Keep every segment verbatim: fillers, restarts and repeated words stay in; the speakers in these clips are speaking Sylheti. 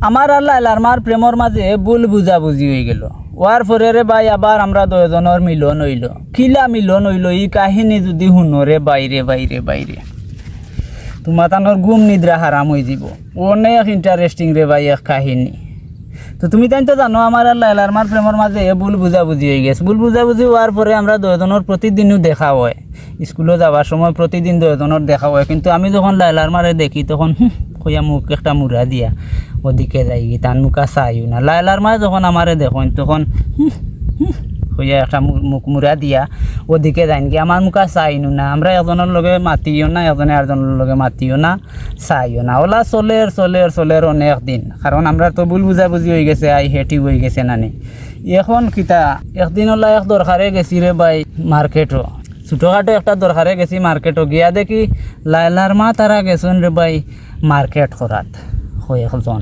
আমার আর লায়লার মার প্রেমর মাঝে ভুল বুঝাবুঝি অইগেলো। অওয়ার পরে রে ভাই আবার আমরা দুইওজনর মিলন অইলো। কিলা মিলন অইলো, ই কাহিনী যুদি হুনো রে ভাই রে, ভাই রে, ভাই রে, তুমাতানর ঘুম নিদ্রা হারাম অইযিবো। অনেক interesting রে ভাই এক কাহিনী। তো তুমিতাইন তো জানো আমার আর লায়লার মার প্রেমর মাঝে ভুল বুঝাবুঝি অইগেছে। ভুল বুঝাবুঝি অওয়ার পরে আমরা দুইওজনর প্রতিদিনউ দেখা অয়, স্কুলো যাওয়ার সময় প্রতিদিন দুইওজনর দেখা অয়। কিন্তু আমি যখন লায়লার মারে দেখি তখন হুম কইয়া মুখ একটা মুড়া দিয়া অদিকে যাইগি, তান মুখা চাইও না। লায়লার মায় যখন আমারে দেখইন তখন হুম হুম কইয়া একটা মু-, মুখ মুড়া দিয়া অদিকে যাইনগি, আমার মুখা চাইনউ না। আমরা একজনর লগে মাতিও না, একজনে আরজনর লগে মাতিও না, চাইও না। অলা চলের চলের চলের অনেক দিন, কারণ আমরার তো ভুল বুঝাবুঝি অইগেছে, I hate you অইগেছে নানি। এখন কিতা, একদিন অলা এক দরকারে গেছি রে ভাই মার্কেটো, ছোটখাটো একটা দরকারে গেছি মার্কেটো। গিয়া দেখি লায়লার মা তারা গেছইন রে ভাই মার্কেট করাত। কয়েকজন,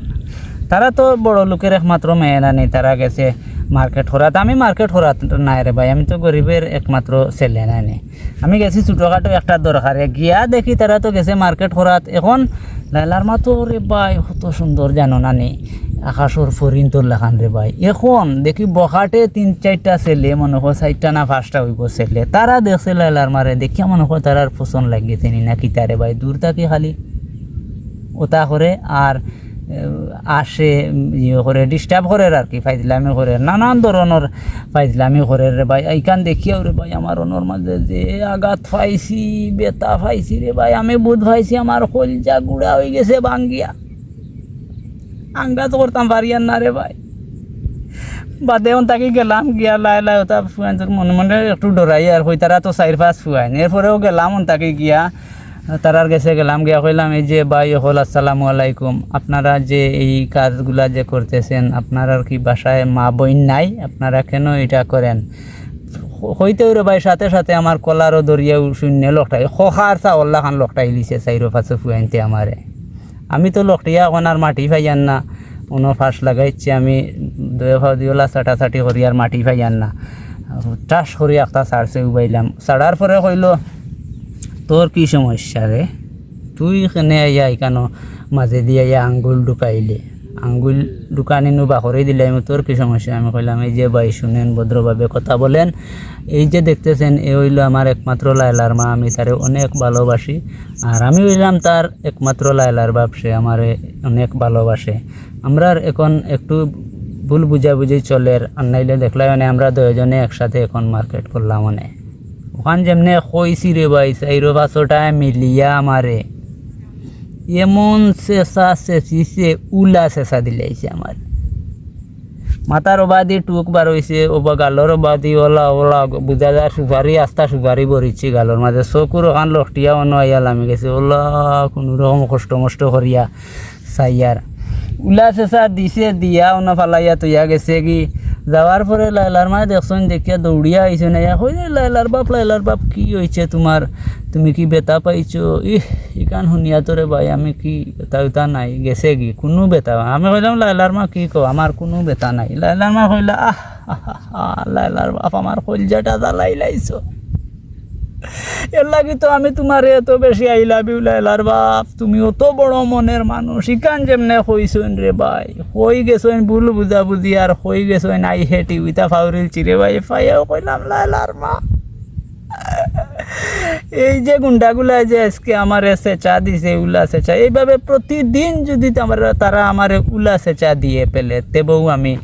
তারা তো বড় লোকের একমাত্র মেয়ে নানি, তারা গেছে মার্কেট করাত। আমি মার্কেট করাত নায় রে ভাই, আমি তো গরিবের একমাত্র ছেলে নানি। আমি গেছি ছোটখাটো একটা দরকারে, গিয়া দেখি তারা তো গেছে মার্কেট করাত। এখন লায়লার মা তো রে ভাই কত সুন্দর জানো নানি, আকাশর পরিন্তর লাখান রে ভাই। এখন দেখি বখাটে তিন চাইরটা ছেলে, মনো কর চাইরটা না পাঁচটা অইবো ছেলে, তারা দেখছে লায়লার মারে, দেখিয়া মনো কর তারার পছন্দ লাগিগেছে নি না কিতা রে ভাই, দূর থাকি খালি অতা করে আর, এ, আসে, ইয়ে করে, disturb করের আর কি, ফাইজলামি করের, নানান ধরনর ফাইজলামি করের রে ভাই। ইখান দেখিয়াউ রে ভাই আমার অনর মাঝে যে আঘাত পাইছি, বেথা পাইছি রে ভাই, আমি বুঝ পাইছি আমার কইলজা গুড়া অইগেছে ভাঙ্গিয়া। আন্দাজ করতাম পারিয়ার না রে ভাই। বাদে অন থাকি গেলাম গিয়া, লায়লায় অতা ফুয়াইন্তর মনে মনে একটু ডরাইয়ার, কই তারা তো চাইর পাঁচ ফুয়াইন। এরপরেও গেলাম অন থাকি গিয়া, তারার গেছে গেলাম গিয়া কইলাম, "এই যে ভাই অকল, আসসালামু আলাইকুম, আপনারা যে এই কাজগুলা যে করতেছেন, আপনারার কি বাসায় মা বইন নাই? আপনারা কেন এটা করেন?" কইতেউ রে ভাই সাথে সাথে আমার কলারও ধরিয়াউ শূন্য লোকটাই, খোখার চাওল্লা খান লোকটাই লিছে চাইরো পাঁচো ফুয়াইন্তে আমারে। আমি তো লোকটিয়া অখন আর মাটি পাইয়ার না, অনো ফাঁস লাগাইছে, আমি দুইও ফাও দিওলা চাটাচাটি করি আর মাটি পাইয়ার না। ঠাস করি একটা ছাড়ছে উবাইলাম। ছাড়ার পরে কইলো, "তোর কি সমস্যা রে? তুই কেনে আইয়া ইখানো মাঝে দিয়া আইয়া আঙ্গুল ঢুকাইলে?" আঙ্গুল ঢুকানি নু বাখরি দিলে, আমি, "তোর কি সমস্যা?" আমি কইলাম, "এই যে ভাই শুনেন, ভদ্রভাবে কথা বলেন। এই যে দেখতেছেন, এ অইলো আমার একমাত্র লায়লার মা, আমি তারে অনেক ভালোবাসি। আর আমি অইলাম তার একমাত্র লায়লার বাপ, সে আমারে অনেক ভালোবাসে। আমরার এখন একটু ভুল বুঝাবুঝি চলের, আর নাইলে দেখলাই মানে আমরা দুইজনে একসাথে এখন মার্কেট করলাম মানে।" অখান যেমনে কইছি রে ভাই, চাইরো পাঁচোটায় মিলিয়া আমারে এমন চেঁচা চেঁচিছে, উলা চেঁচা দিলাইছে আমার। মাথার ওবাদি টুক বার অইছে, ওবা গালর ওবাদি ওলা ওলা বুঝা যায় সুপারি, আস্তা সুপারি ভরিছে গালর মাঝে। চকুর অখান লটিয়া অনো আইয়া লামি গেছে, ওলা কুনু রকম কষ্ট মষ্ট করিয়া চাইয়ার। উলা চেঁচা দিছে, দিয়া অনো ফালাইয়া থইয়া গেছেগি। যাওয়ার পরে লায়লার মায় দেখছইন, দেখিয়া দৌড়িয়া আইছইন, আইয়া কইন, "লায়লার বাপ, লায়লার বাপ, কি অইছে তুমার? তুমি কি বেথা পাইছো?" ইহ, ইখান হুনিয়া তো রে ভাই, আমি কি বেথা উথা নাই, গেছেগি, কুনু বেথা। আমি কইলাম, "লায়লার মা, কি কও? আমার কুনু বেথা নাই।" লায়লার মা কইলা, "আহ, আহ, আহ, আহ, লায়লার বাপ, আমার কইলজাটা জ্বালাইলাইছো।" এর লাগি তো আমি তুমারে এত বেশি I love you, লায়লার বাপ। তুমি অত বড় মনের মানুষ, ইখান যেমনে কইছইন রে ভাই, কই গেছইন ভুল বুঝাবুঝি, আর কই গেছইন I hate you, ইতা ফাউরিলছি রে ভাই। ফাইয়াও কইলাম, "লায়লার মা, এই যে গুন্ডাগুলা যে আজকে আমারে চেঁচা দিছে, উলা চেঁচা, এইভাবে প্রতিদিন যুদি তারা আমারে উলা চেঁচা দিয়ে পেলে, তেবউ আমি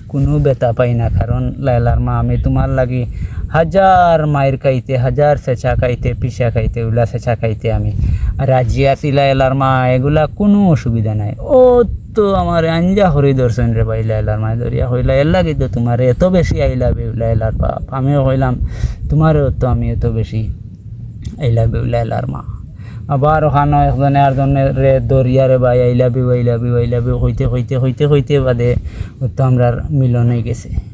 কুনু বেথা পাই না, কারণ লায়লার মা, আমি তুমার লাগি হাজার মাইর খাইতে, হাজার চেঁচা খাইতে, পিষা খাইতে, উলা চেঁচা খাইতে আমি রাজি আছি লায়লার মা, এগুলা কুনু অসুবিধা নাই।" ও তো আমারে আঞ্জা করি ধরছইন রে ভাই, লায়লার মায় ধরিয়া কইলা, "এর লাগি তো তুমারে এত বেশি I love you, লায়লার বাপ।" আমিও কইলাম, "তুমারেও তো আমি এত বেশি I love you, লায়লার মা।" আবার অখানো একজনে আরজনরে ধরিয়া রে ভাই, "I love you, I love you, I love you" কইতে, কইতে, কইতে, কইতে বাদে ও তো আমরার মিলন অইগেছে।